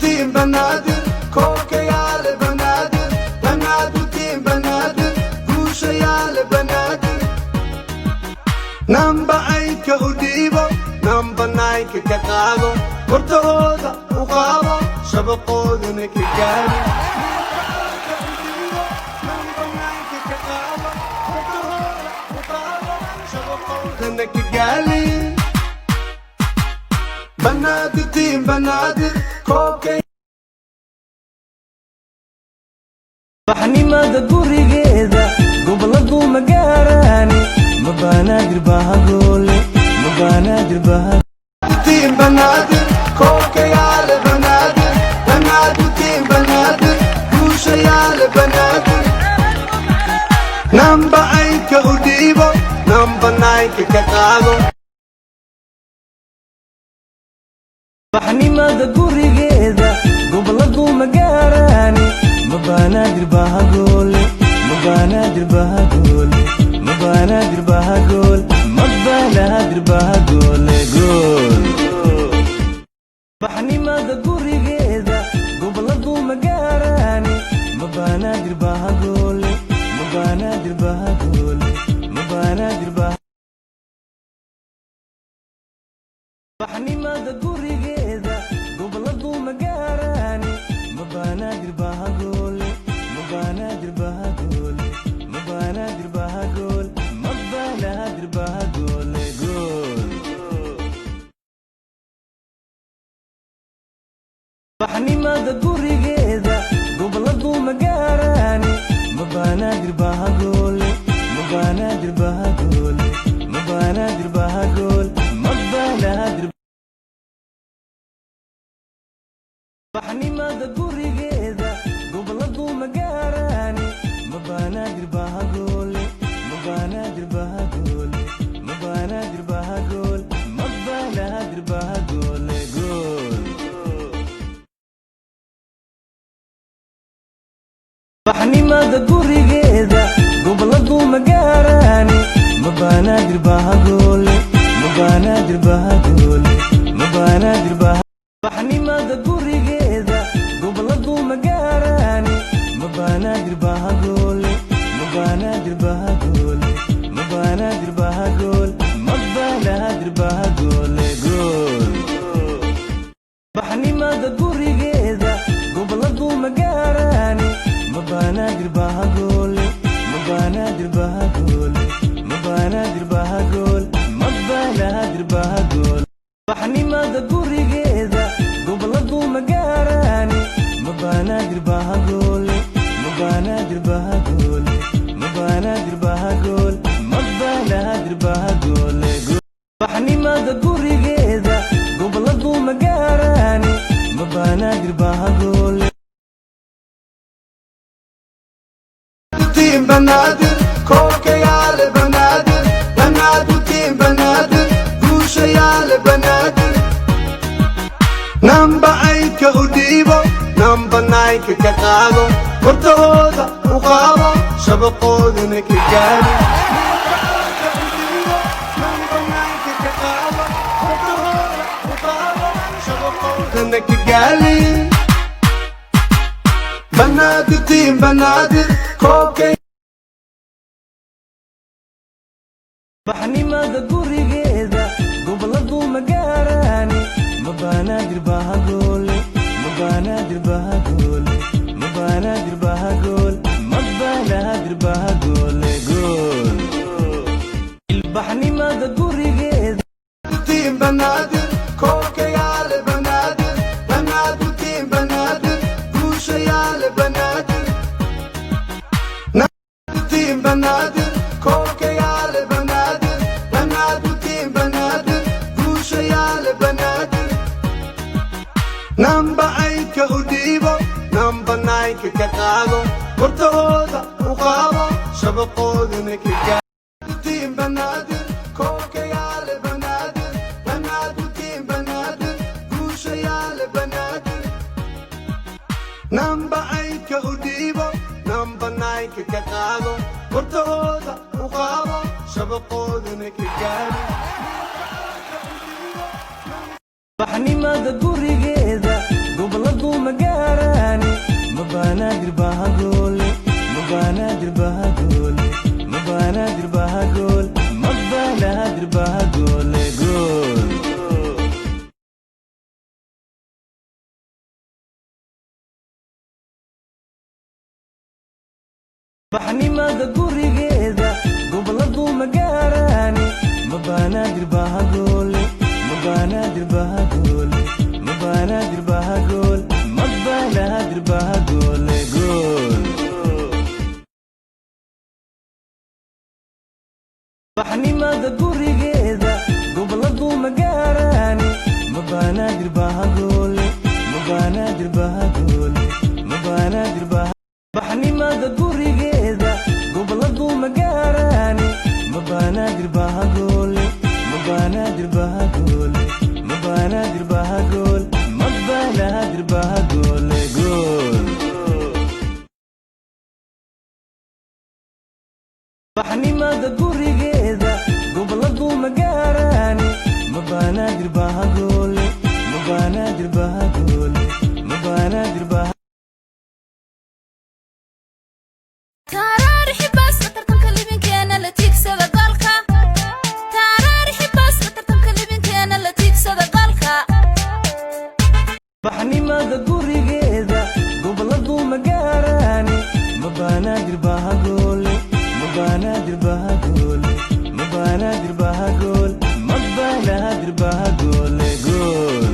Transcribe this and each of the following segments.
Team Banaadir, koobkayaale Banaadir, Banaadir Team Banaadir, guushayaale Banaadir. Number 8-ka u dhiibo, number 9-ka ka qaado, hortahooda u qaado, shabaqoodana ka gaari. Number 9-ka ka qaado, hortahooda u qaado, shabaqoodana ka gaari. Banaadir Team Banaadir, koobka. Baxnimada gurigeeda goboladu ma gaaraane, ma Banaadir bahagoole, ma Banaadir baha. Team Banaadir, koobkayaale Banaadir, Banaadir Team Banaadir, guushayaale Banaadir. Number 8-ka u dhiibo, number 9-ka ka qaado. Baxnimada gurigeeda goboladu ma gaaraane, ma Banaadir bahagoole, ma Banaadir bahagoole, ma Banaadir bahagool, ma Banaadir bahagoole gool. Baxnimada gurigeeda goboladu ma gaaraane, ma Banaadir bahagoole, ma Banaadir bahagoole, ma Banaadir bah. Baxnimada gurigeeda goboladu ma gaaraane, ma Banaadir bahagoole, ma Banaadir bahagoole, ma Banaadir bahagool, ma Banaadir bahagoole gool. Baxnimada gurigeeda goboladu ma gaaraane, ma Banaadir bahagoole, ma Banaadir bahagoole, ma Banaadir bahagool, ma Banaadir. Baxnimada gurigeeda goboladu ma gaaraane, ma Banaadir bahagoole, ma Banaadir bahagoole, ma Banaadir bahagool, ma Banaadir bahagoole gool. Baxnimada gurigeeda goboladu ma gaaraane, ma Banaadir bahagoole, ma Banaadir bahagoole, ma Banaadir bah. Baxnimada gurigeeda goboladu ma gaaraane, ma Banaadir bahagoole, ma Banaadir bahagoole, ma Banaadir bahagool, ma Banaadir bahagoole gool. Baxnimada gurigeeda goboladu ma gaaraane, ma Banaadir bahagoole, ma Banaadir bahagoole, ma Banaadir bahagool, ma Banaadir bahagool. Baxnimada gurigeeda goboladu ma gaaraane, ma Banaadir bahagoole, ma Banaadir bahagoole, ma Banaadir bahagool, ma Banaadir bahagoole gool. Baxnimada gurigeeda goboladu ma gaaraane, ma Banaadir bahagoole. Team Banaadir, koobkayaale Banaadir, Banaadir Team Banaadir, guushayaale Banaadir. Number 8-ka u dhiibo, number 9-ka ka qaado, hortahooda u qaado, shabaqoodana ka gaari. Number 9-ka ka qaado, hortahooda u qaado, shabaqoodana ka gaari. Banaadir Team Banaadir, koobka. Baxnimada gurigeeda goboladu ma gaaraane, ma Banaadir bahagoole, ma Banaadir bahagoole, ma Banaadir bahagool, ma Banaadir bahagoole gool. Ilbaxnimada gurigeeda. Team Banaadir, koobkayaale Banaadir, Banaadir Team Banaadir, guushayaale Banaadir. Team Banaadir, koobkayaale Banaadir, Banaadir Team Banaadir, guushayaale Banaadir. Number 8-ka u dhiibo, number 9-ka ka qaado, hortahooda u qaado, shabaqoodana ka gaari. Team Banaadir, koobkayaale Banaadir, Banaadir Team Banaadir, guushayaale Banaadir. Number 8-ka u dhiibo, number 9-ka ka qaado, hortahooda u qaado, shabaqoodana ka gaari. Baxnimada gurigeeda goboladu Baxnimada gurigeeda goboladu ma gaaraane, ma Banaadir bahagoole, ma Banaadir bahagoole, ma Banaadir bahagool, ma Banaadir bahagoole gool. Baxnimada gurigeeda goboladu ma gaaraane, ma Banaadir bahagoole, ma Banaadir bahagoole, ma Banaadir bah. Baxnimada gurigeeda goboladu ma gaaraane, ma Banaadir bahagoole, ma Banaadir bahagoole, ma Banaadir bahagool, ma Banaadir bahagoole gool. Baxnimada gurigeeda goboladu ma gaaraane, ma Banaadir bahagoole, ma Banaadir bahagoole, ma Banaadir bah. Taaraarixibaaska tartanka libinkeena la tiigsada goolka. Taaraarixibaaska tartanka libinkeena la tiigsada goolka. Baxnimada gurigeeda goboladu ma gaaraane, ma Banaadir bahagoole, ma Banaadir bahagoole, ma Banaadir bahagool, ma Banaadir bahagoole gool.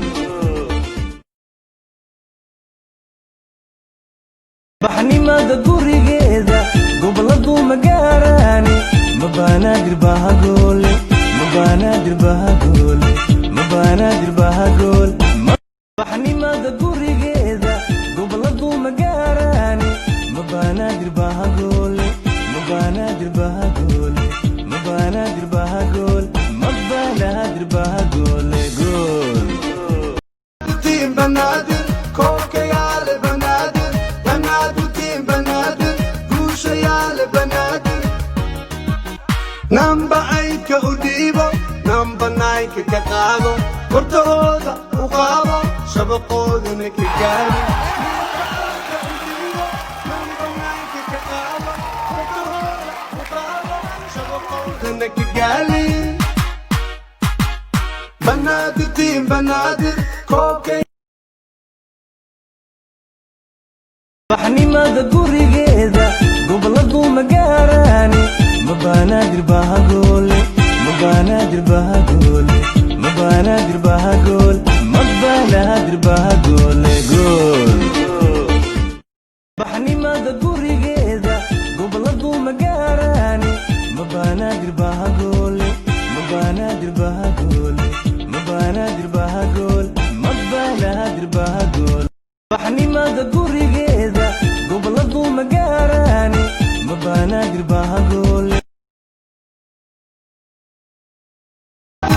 Baxnimada gurigeeda goboladu ma gaaraane, ma Banaadir bahagoole, ma Banaadir bahagoole, ma Banaadir bahagool. Baxnimada gurigeeda goboladu ma gaaraane, ma Banaadir bahagoole, ma Banaadir bahagoole, ma Banaadir bahagool, ma Banaadir bahagoole gool. Team Banaadir, koobkayaale Banaadir, Banaadir team Banaadir, guushayaale Banaadir. Namba 8-ka u dhiibo, namba 9-ka ka qaado, hortahooda u qaado, shabaqoodana ka gaari. Namba 9-ka ka qaado, hortahooda u qaado, shabaqoodana ka gaari. Banaadir team Banaadir, koobka. Baxnimada gurigeeda goboladu ma gaaraane, ma Banaadir bahagoole, ma Banaadir bahagoole, ma Banaadir bahagool, ma Banaadir bahagoole gool. Baxnimada gurigeeda goboladu ma gaaraane, ma Banaadir bahagoole, ma Banaadir bahagoole, ma Banaadir bahagool, ma Banaadir bahagool. Baxnimada gurigeeda goboladu ma gaaraane, ma Banaadir bahagoole.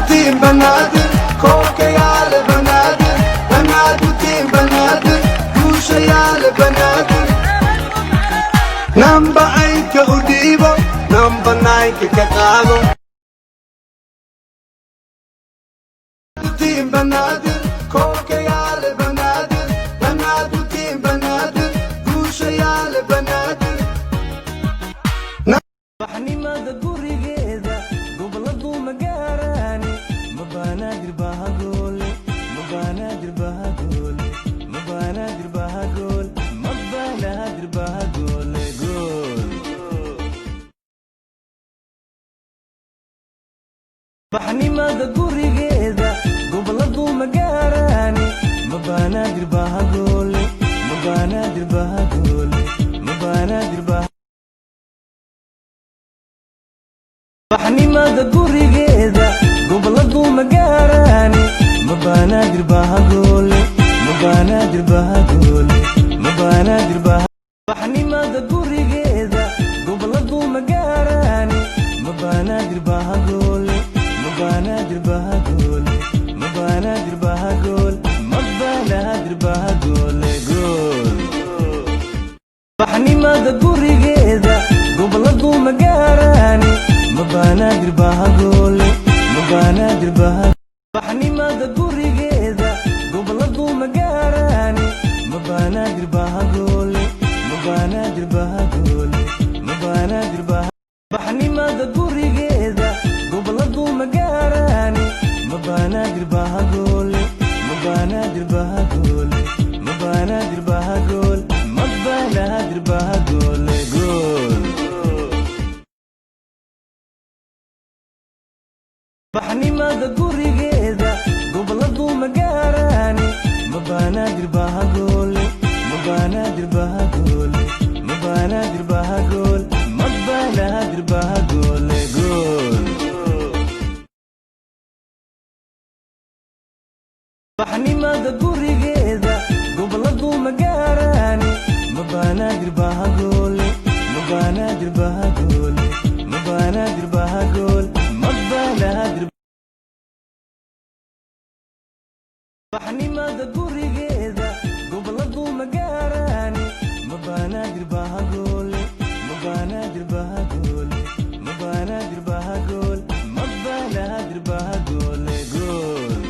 Team Banaadir, koobkayaale Banaadir, Banaadir team Banaadir, guushayaale Banaadir. Namba 8-ka u dhiibo, namba 9-ka ka qaado. Team Banaadir, koobkayaale Banaadir, Banaadir team Banaadir, guushayaale Banaadir. Baxnimada gurigeeda goboladu ma gaaraane, ma Banaadir bahagoole, ma Banaadir bahagoole, ma Banaadir bahagool, ma Banaadir bahagoole gool. Baxnimada gurigeeda goboladu ma gaaraane, ma Banaadir bahagoole, ma Banaadir bahagoole, ma Banaadir bah. Baxnimada gurigeeda goboladu ma gaaraane, ma Banaadir bahagoole, ma Banaadir bahagoole, ma Banaadir bah. Baxnimada gurigeeda goboladu ma gaaraane, ma Banaadir bahagoole, ma Banaadir bahagoole, ma Banaadir bahagool, ma Banaadir bahagoole gool. Baxnimada gurigeeda goboladu ma gaaraane, ma Banaadir bahagoole, ma Banaadir baha. Baxnimada gurigeeda goboladu ma gaaraane, ma Banaadir bahagoole, ma Banaadir bahagoole, ma Banaadir bah. Baxnimada gurigeeda goboladu ma gaaraane, ma Banaadir bahagoole, ma Banaadir bahagoole, ma Banaadir bahagool, ma Banaadir bahagoole gool. Baxnimada gurigeeda goboladu ma gaaraane, ma Banaadir bahagoole, ma Banaadir bahagoole, ma Banaadir bahagool, ma Banaadir bahagoole gool. Baxnimada gurigeeda goboladu ma gaaraane, ma Banaadir bahagoole, ma Banaadir bahagoole, ma Banaadir bahagool, ma Banaadir. Baxnimada gurigeeda goboladu ma gaaraane, ma Banaadir bahagoole, ma Banaadir bahagoole, ma Banaadir bahagool, ma Banaadir bahagoole gool.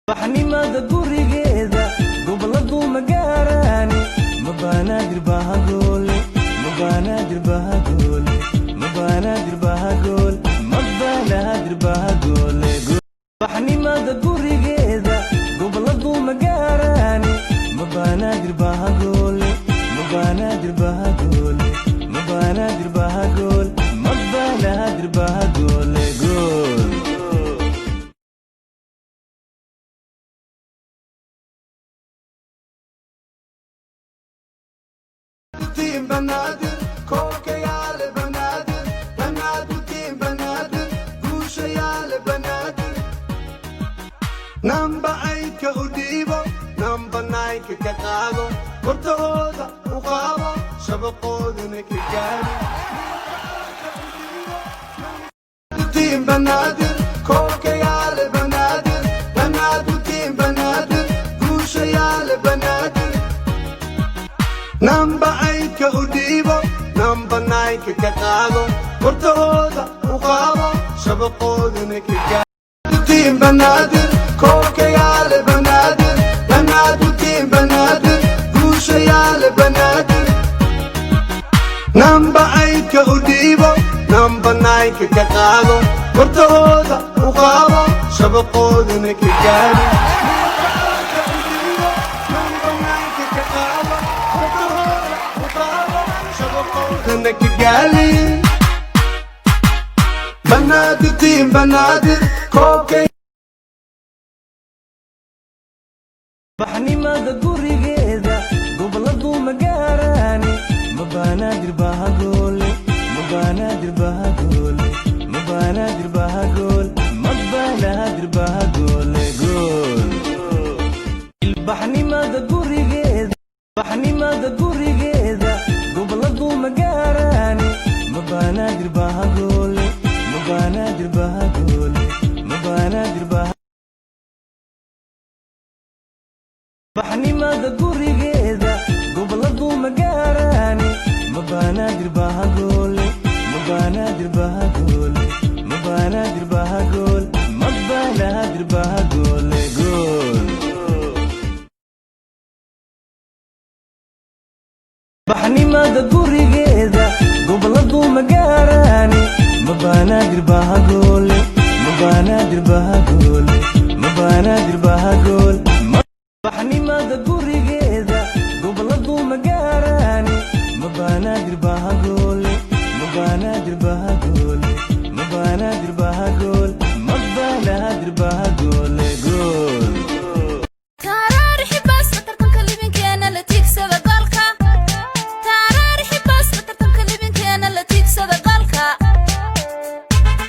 Baxnimada gurigeeda goboladu ma gaaraane, ma Banaadir bahagoole, ma Banaadir bahagoole, ma Banaadir bahagool, ma Banaadir bahagoole gool. Baxnimada gurigeeda goboladu ma gaaraane, ma Banaadir bahagoole, ma Banaadir bahagoole, ma Banaadir bahagool, ma Banaadir bahagoole gool. Team Banaadir, koobka yaale Banaadir, Banaadir team Banaadir, guusha yaale Banaadir. Namba 8-ka u dhiibo, namba 9-ka ka qaado, hortahooda u qaado, shabaqooduna ka gaari. Team Banaadir, koobka yaale Banaadir, Banaadir team Banaadir, guusha yaale Banaadir. Namba 8-ka u dhiibo, namba 9-ka ka qaado, hortahooda u qaado, shabaqooduna ka gaari. Team Banaadir, koobka yaale Banaadir, Banaadir team Banaadir, guusha yaale Banaadir. Namba 8-ka u dhiibo, namba 9-ka ka qaado, hortahooda u qaado, shabaqooduna ka gaari. Shabaqooduna ka gaari. Banaadir team Banaadir, koobka. Baxnimada gurigeeda goboladu ma gaaraane, ma Banaadir bahagoole, ma Banaadir bahagoole, ma Banaadir bahagool, ma Banaadir bahagoole gool. Ilbaxnimada gurigeeda, baxnimada gurigeeda goboladu ma gaaraane, ma Banaadir bahagoole, ma Banaadir bahagoole, ma Banaadir bah. Baxnimada gurigeeda goboladu ma gaaraane, ma Banaadir bahagoole, ma Banaadir bahagoole, ma Banaadir bahagool, ma Banaadir bahagoole gool. Baxnimada gurigeeda goboladu ma gaaraane, ma Banaadir bahagoole, ma Banaadir bahagoole, ma Banaadir bahagool. Baxnimada gurigeeda goboladu ma gaaraane, ma Banaadir bahagoole, ma Banaadir bahagoole, ma Banaadir bahagool, ma Banaadir.